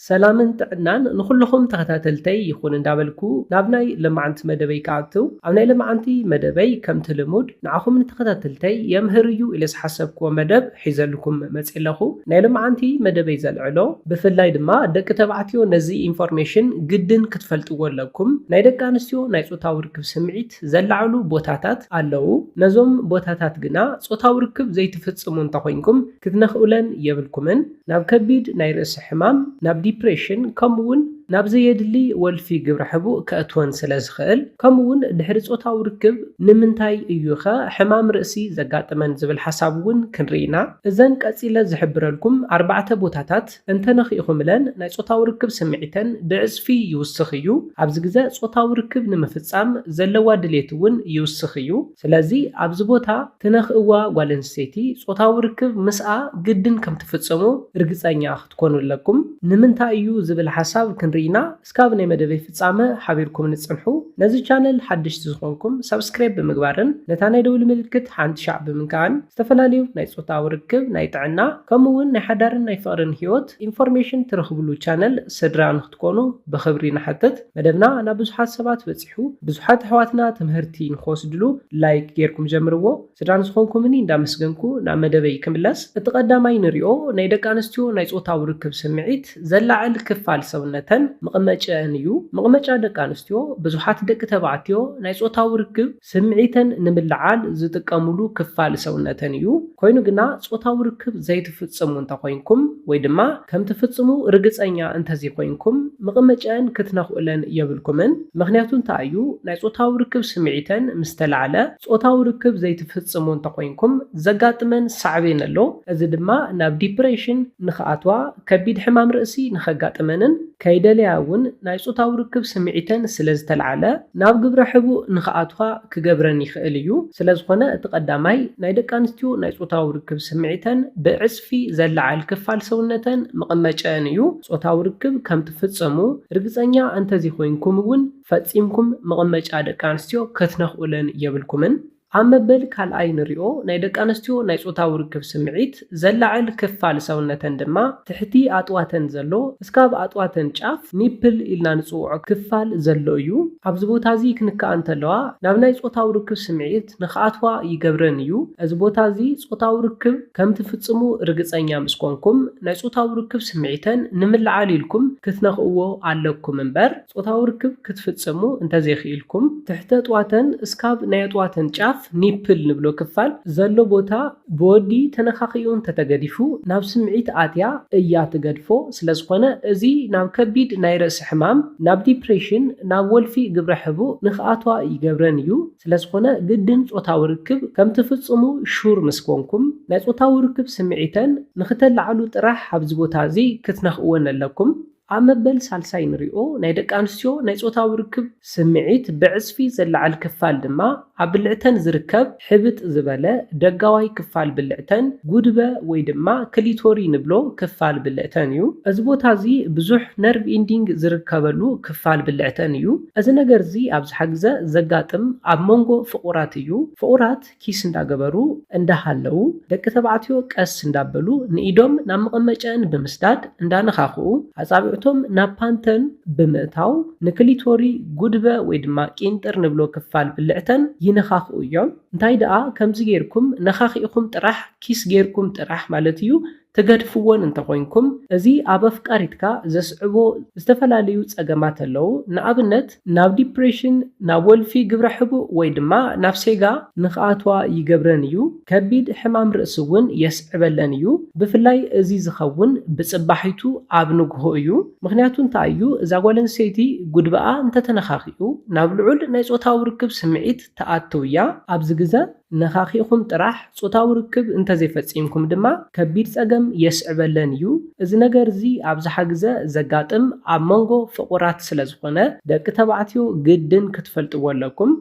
ሰላምን ጥዕናን ንኹልኹም ተኸታተልተይ ይኹን እንዳበልኩ ናብ ናይ ለማዓንቲ መደበይ ክኣትው፣ ኣብ ናይ ለማዓንቲ መደበይ ከምቲ ልሙድ ንዓኹም ንተኸታተልተይ የምህር እዩ ኢለ ዝሓሰብክዎ መደብ ሒዘልኩም መፅእ ኣለኹ። ናይ ለማዓንቲ መደበይ ዘልዕሎ ብፍላይ ድማ ደቂ ተባዕትዮ ነዚ ኢንፎርሜሽን ግድን ክትፈልጥዎ ኣለኩም። ናይ ደቂ ኣንስትዮ ናይ ፆታዊ ርክብ ስምዒት ዘላዕሉ ቦታታት ኣለዉ። ነዞም ቦታታት ግና ፆታዊ ርክብ ዘይትፍፅሙ እንተኾይንኩም ክትነኽኡለን የብልኩምን። ናብ ከቢድ ናይ ርእሲ ሕማም፣ ናብ ዲፕሬሽን፣ ከምኡ እውን ናብ ዘየድሊ ወልፊ ግብረ ሕቡእ ከእትወን ስለ ዝኽእል፣ ከምኡ እውን ድሕሪ ፆታዊ ርክብ ንምንታይ እዩኸ ሕማም ርእሲ ዘጋጥመን ዝብል ሓሳብ እውን ክንርኢ ኢና። እዘን ቀፂለ ዝሕብረልኩም ኣርባዕተ ቦታታት እንተነኺእኹምለን ናይ ፆታዊ ርክብ ስምዒተን ብዕፅፊ ይውስኽ እዩ። ኣብዚ ግዘ ፆታዊ ርክብ ንምፍፃም ዘለዋ ድሌት እውን ይውስኽ እዩ። ስለዚ ኣብዚ ቦታ ትነኽእዋ ጓል ኣንስተይቲ ፆታዊ ርክብ ምስኣ ግድን ከም ትፍፅሙ ርግፀኛ ክትኮኑ ኣለኩም። ንምንታይ እዩ ዝብል ሓሳብ ክንርኢና እስካብ ናይ መደበይ ፍጻመ ሓቢርኩም ንጽንሑ። ነዚ ቻነል ሓደሽቲ ዝኾንኩም ሳብስክራይብ ብምግባርን ነታ ናይ ደውሊ ምልክት ሓንቲ ሻዕ ብምንካእን ዝተፈላለዩ ናይ ጾታዊ ርክብ፣ ናይ ጥዕና፣ ከምኡ እውን ናይ ሓዳርን ናይ ፍቕርን ህይወት ኢንፎርሜሽን ትረኽብሉ ቻነል ስድራ ንክትኮኑ ብኽብሪ ንሓትት። መደብና ናብ ብዙሓት ሰባት በጺሑ፣ ብዙሓት ኣሕዋትና ትምህርቲ ንክወስድሉ ላይክ ጌርኩም ጀምርዎ። ስድራ ንዝኾንኩምኒ እንዳመስገንኩ ናብ መደበይ ክምለስ። እቲ ቀዳማይ ንሪኦ ናይ ደቂ ኣንስትዮ ናይ ጾታዊ ርክብ ስምዒት ዘላዕል ክፋል ሰውነተን መቐመጨአን እዩ። መቐመጫ ደቂ ኣንስትዮ ብዙሓት ደቂ ተባዕትዮ ናይ ጾታዊ ርክብ ስምዒተን ንምልዓል ዝጥቀሙሉ ክፋል ሰውነተን እዩ። ኮይኑ ግና ጾታዊ ርክብ ዘይትፍጽሙ እንተኾይንኩም ወይ ድማ ከም ትፍጽሙ ርግጸኛ እንተዘይኮይንኩም መቐመጨአን ክትነኽኡለን የብልኩምን። ምኽንያቱ እንታይ እዩ? ናይ ጾታዊ ርክብ ስምዒተን ምስ ተላዕለ ጾታዊ ርክብ ዘይትፍጽሙ እንተኾይንኩም ዘጋጥመን ሳዕቤን ኣሎ። እዚ ድማ ናብ ዲፕሬሽን ንኽኣትዋ፣ ከቢድ ሕማም ርእሲ ንኸጋጥመንን ከይደለያ እውን ናይ ጾታዊ ርክብ ስምዒተን ስለ ዝተላዕለ ናብ ግብረ ሕቡእ ንኽኣትዋ ክገብረን ይኽእል እዩ። ስለ ዝኾነ እቲ ቀዳማይ ናይ ደቂ ኣንስትዮ ናይ ጾታዊ ርክብ ስምዒተን ብዕጽፊ ዘላዓል ክፋል ሰውነተን መቐመጨአን እዩ። ጾታዊ ርክብ ከም ትፍጽሙ ርግጸኛ እንተዘይኮይንኩም እውን ፈጺምኩም መቐመጫ ደቂ ኣንስትዮ ክትነኽኡለን የብልኩምን። ኣብ መበል ካልኣይ ንሪኦ ናይ ደቂ ኣንስትዮ ናይ ጾታዊ ርክብ ስምዒት ዘላዕል ክፋል ሰውነተን ድማ ትሕቲ ኣጥዋተን ዘሎ እስካብ ኣጥዋተን ጫፍ ኒፕል ኢልና ንጽውዖ ክፋል ዘሎ እዩ። ኣብዚ ቦታ እዚ ክንከኣ እንተለዋ ናብ ናይ ጾታዊ ርክብ ስምዒት ንኽኣትዋ ይገብረን እዩ። እዚ ቦታ እዚ ጾታዊ ርክብ ከም ትፍጽሙ ርግጸኛ ምስ ኮንኩም ናይ ጾታዊ ርክብ ስምዒተን ንምልዓል ኢልኩም ክትነኽእዎ ኣለኩም እምበር ጾታዊ ርክብ ክትፍጽሙ እንተዘይኽኢልኩም ትሕተ ኣጥዋተን እስካብ ናይ ኣጥዋተን ጫፍ ኒፕል ንብሎ ክፋል ዘሎ ቦታ ብወዲ ተነኻኺኡ እንተተገዲፉ ናብ ስምዒት ኣትያ እያ ትገድፎ። ስለ ዝኾነ እዚ ናብ ከቢድ ናይ ርእሲ ሕማም፣ ናብ ዲፕሬሽን፣ ናብ ወልፊ ግብረ ሕቡእ ንኽኣትዋ ይገብረን እዩ። ስለ ዝኾነ ግድን ጾታዊ ርክብ ከም ትፍጽሙ ሹር ምስ ኮንኩም ናይ ጾታዊ ርክብ ስምዒተን ንኽተላዕሉ ጥራሕ ኣብዚ ቦታ እዚ ክትነኽእወን ኣለኩም። ኣብ መበል ሳልሳይ ንሪኦ ናይ ደቂ ኣንስትዮ ናይ ጾታዊ ርክብ ስምዒት ብዕጽፊ ዘላዕል ክፋል ድማ ኣብ ብልዕተን ዝርከብ ሕብጥ ዝበለ ደጋዋይ ክፋል ብልዕተን ጉድበ ወይ ድማ ክሊቶሪ ንብሎ ክፋል ብልዕተን እዩ። እዚ ቦታ እዚ ብዙሕ ነርቭ ኢንዲንግ ዝርከበሉ ክፋል ብልዕተን እዩ። እዚ ነገር እዚ ኣብዝሓ ግዘ ዘጋጥም ኣብ መንጎ ፍቑራት እዩ። ፍቑራት ኪስ እንዳገበሩ እንዳሃለዉ ደቂ ተባዕትዮ ቀስ እንዳበሉ ንኢዶም ናብ መቐመጨን ብምስዳድ እንዳነኻኽኡ ኣጻብዕቶም ናብ ፓንተን ብምእታው ንክሊቶሪ ጉድበ ወይ ድማ ቂንጥር ንብሎ ክፋል ብልዕተን ይነኻኽኡ እዮም። እንታይ ደኣ ከምዚ ጌርኩም ነኻኺእኹም ጥራሕ ኪስ ጌርኩም ጥራሕ ማለት እዩ ትገድፍወን እንተኾይንኩም፣ እዚ ኣብ ኣፍቃሪትካ ዘስዕቦ ዝተፈላለዩ ጸገማት ኣለዉ። ንኣብነት ናብ ዲፕሬሽን፣ ናብ ወልፊ ግብረ ሕቡእ ወይ ድማ ናብ ሴጋ ንኽኣትዋ ይገብረን እዩ። ከቢድ ሕማም ርእሲ እውን የስዕበለን እዩ። ብፍላይ እዚ ዝኸውን ብጽባሒቱ ኣብ ንግሆ እዩ። ምኽንያቱ እንታይ እዩ? እዛ ጓል ኣንስተይቲ ጉድበኣ እንተተነኻኺኡ ናብ ልዑል ናይ ጾታዊ ርክብ ስምዒት ትኣትው እያ። ኣብዚ ግዘ ነኻኺእኹም ጥራሕ ጾታዊ ርክብ እንተዘይፈጺምኩም ድማ ከቢድ ጸገም የስዕበለን እዩ። እዚ ነገር እዚ ኣብዝሓ ግዘ ዘጋጥም ኣብ መንጎ ፍቑራት ስለ ዝኾነ ደቂ ተባዕትዮ ግድን ክትፈልጥዎ ኣለኩም።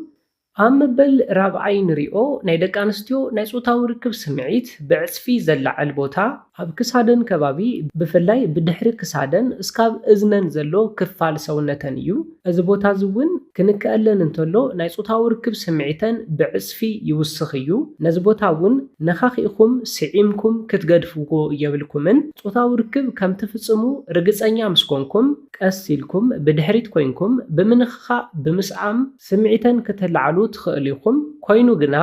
ኣብ መበል ራብዓይ ንሪኦ ናይ ደቂ ኣንስትዮ ናይ ጾታዊ ርክብ ስምዒት ብዕጽፊ ዘላዕል ቦታ ኣብ ክሳደን ከባቢ፣ ብፍላይ ብድሕሪ ክሳደን እስካብ እዝነን ዘሎ ክፋል ሰውነተን እዩ። እዚ ቦታ እዚ እውን ክንከኣለን እንተሎ ናይ ጾታዊ ርክብ ስምዒተን ብዕጽፊ ይውስኽ እዩ። ነዚ ቦታ እውን ነኻኺእኹም ስዒምኩም ክትገድፍዎ የብልኩምን። ጾታዊ ርክብ ከም ትፍጽሙ ርግጸኛ ምስ ኮንኩም ቀስ ኢልኩም ብድሕሪት ኮይንኩም ብምንኽኻእ ብምስዓም ስምዒተን ከተላዕሉ ትኽእሉ ኢኹም። ኮይኑ ግና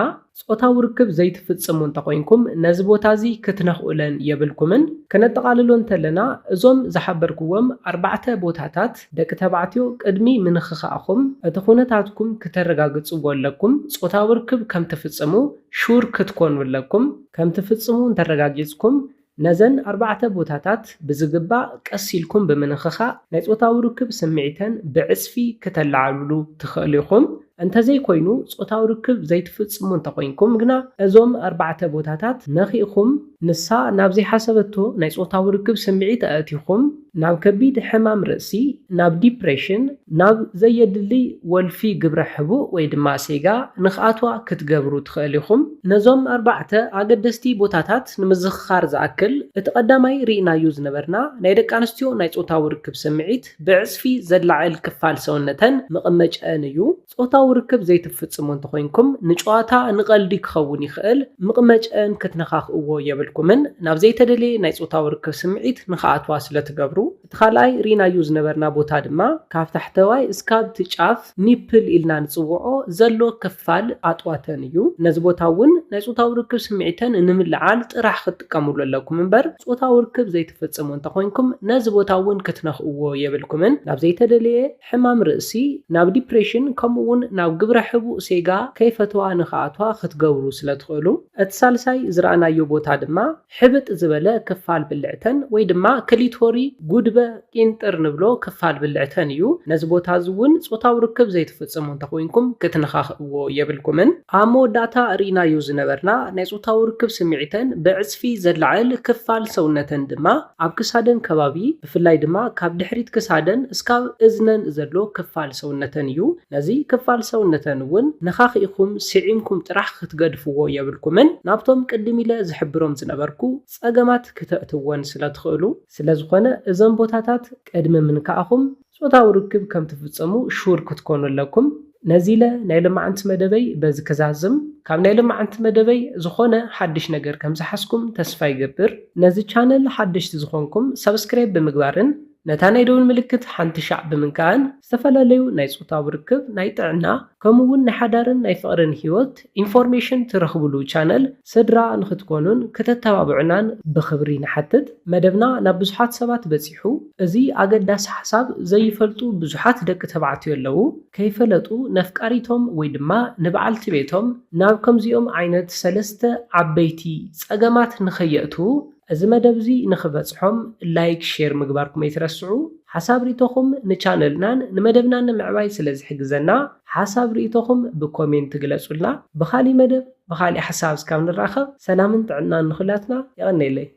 ጾታዊ ርክብ ዘይትፍጽሙ እንተኾይንኩም ነዚ ቦታ እዚ ክትነኽኡለን የብልኩምን። ከነጠቓልሎ እንተለና እዞም ዝሓበርክዎም ኣርባዕተ ቦታታት ደቂ ተባዕትዮ ቅድሚ ምንኽኻእኹም እቲ ኩነታትኩም ክተረጋግጽዎ ኣለኩም። ጾታዊ ርክብ ከም ትፍጽሙ ሹር ክትኮኑ ኣለኩም። ከም ትፍጽሙ እንተረጋጊጽኩም ነዘን ኣርባዕተ ቦታታት ብዝግባእ ቀስ ኢልኩም ብምንኽኻእ ናይ ጾታዊ ርክብ ስምዒተን ብዕጽፊ ክተለዓልሉ ትኽእሉ ኢኹም። እንተዘይኮይኑ ጾታዊ ርክብ ዘይትፍጽሙ እንተኾይንኩም ግና እዞም ኣርባዕተ ቦታታት ነኺእኹም ንሳ ናብ ዘይሓሰበቶ ናይ ጾታዊ ርክብ ስምዒት ኣእቲኹም ናብ ከቢድ ሕማም ርእሲ፣ ናብ ዲፕሬሽን፣ ናብ ዘየድሊ ወልፊ ግብረ ሕቡእ ወይ ድማ ሴጋ ንኽኣትዋ ክትገብሩ ትኽእሉ ኢኹም። ነዞም ኣርባዕተ ኣገደስቲ ቦታታት ንምዝኽኻር ዝኣክል፣ እቲ ቀዳማይ ርኢናዮ ዝነበርና ናይ ደቂ ኣንስትዮ ናይ ጾታዊ ርክብ ስምዒት ብዕጽፊ ዘላዕል ክፋል ሰውነተን መቐመጨአን እዩ። ጾታዊ ርክብ ዘይትፍጽሙ እንተኾይንኩም ንጨዋታ ንቐልዲ ክኸውን ይኽእል፣ ምቕመጨን ክትነኻኽእዎ የብልኩምን ናብ ዘይተደለየ ናይ ጾታዊ ርክብ ስምዒት ንኽኣትዋ ስለ ትገብሩ። እቲ ካልኣይ ርኢናዮ ዝነበርና ቦታ ድማ ካብ ታሕተዋይ እስካብ እቲ ጫፍ ኒፕል ኢልና ንጽውዖ ዘሎ ክፋል ኣጥዋተን እዩ። ነዚ ቦታ እውን ናይ ጾታዊ ርክብ ስምዒተን ንምልዓል ጥራሕ ክትጥቀምሉ ኣለኩም እምበር ጾታዊ ርክብ ዘይትፍጽሙ እንተኾይንኩም ነዚ ቦታ እውን ክትነኽእዎ የብልኩምን ናብ ዘይተደለየ ሕማም ርእሲ፣ ናብ ዲፕሬሽን ከምኡ እውን ናብ ግብረ ሕቡእ ሴጋ ከይፈተዋ ንኽኣትዋ ክትገብሩ ስለ ትኽእሉ። እቲ ሳልሳይ ዝረኣናዮ ቦታ ድማ ሕብጥ ዝበለ ክፋል ብልዕተን ወይ ድማ ክሊቶሪ ጉድበ ቂንጥር ንብሎ ክፋል ብልዕተን እዩ። ነዚ ቦታ እዚ እውን ጾታዊ ርክብ ዘይትፍጽሙ እንተኾይንኩም ክትነኻኽእዎ የብልኩምን። ኣብ መወዳእታ ርኢናዮ ዝነበርና ናይ ጾታዊ ርክብ ስምዒተን ብዕጽፊ ዘላዕል ክፋል ሰውነተን ድማ ኣብ ክሳደን ከባቢ ብፍላይ ድማ ካብ ድሕሪት ክሳደን እስካብ እዝነን ዘሎ ክፋል ሰውነተን እዩ። ነዚ ክፋል ሰውነተን እውን ነኻኺእኹም ስዒምኩም ጥራሕ ክትገድፍዎ የብልኩምን። ናብቶም ቅድም ኢለ ዝሕብሮም ዝነበርኩ ጸገማት ክተእትወን ስለ ትኽእሉ። ስለ ዝኾነ እዞም ቦታታት ቅድሚ ምንካእኹም ጾታዊ ርክብ ከም ትፍጸሙ ሹር ክትኮኑ ኣለኩም። ነዚ ኢለ ናይ ሎማዓንቲ መደበይ በዚ ክዛዝም። ካብ ናይ ሎማዓንቲ መደበይ ዝኾነ ሓድሽ ነገር ከም ዝሓዝኩም ተስፋ ይገብር። ነዚ ቻነል ሓደሽቲ ዝኾንኩም ሰብስክራይብ ብምግባርን ነታ ናይ ደውል ምልክት ሓንቲ ሻዕ ብምንካእን ዝተፈላለዩ ናይ ጾታዊ ርክብ፣ ናይ ጥዕና፣ ከምኡ እውን ናይ ሓዳርን ናይ ፍቕርን ህይወት ኢንፎርሜሽን ትረኽብሉ ቻነል ስድራ ንኽትኮኑን ክተተባብዑናን ብኽብሪ ንሓትት። መደብና ናብ ብዙሓት ሰባት በጺሑ። እዚ ኣገዳሲ ሓሳብ ዘይፈልጡ ብዙሓት ደቂ ተባዕትዮ ኣለዉ። ከይፈለጡ ነፍቃሪቶም ወይ ድማ ንበዓልቲ ቤቶም ናብ ከምዚኦም ዓይነት ሰለስተ ዓበይቲ ጸገማት ንኸየእትዉ እዚ መደብ እዚ ንኽበጽሖም ላይክ፣ ሼር ምግባርኩም ኣይትረስዑ። ሓሳብ ርኢቶኹም ንቻነልናን ንመደብናን ንምዕባይ ስለ ዝሕግዘና ሓሳብ ርኢቶኹም ብኮሜንት ግለጹልና። ብኻሊእ መደብ ብኻሊእ ሓሳብ እስካብ ንራኸብ ሰላምን ጥዕናን ንኹላትና። የቐነየለይ።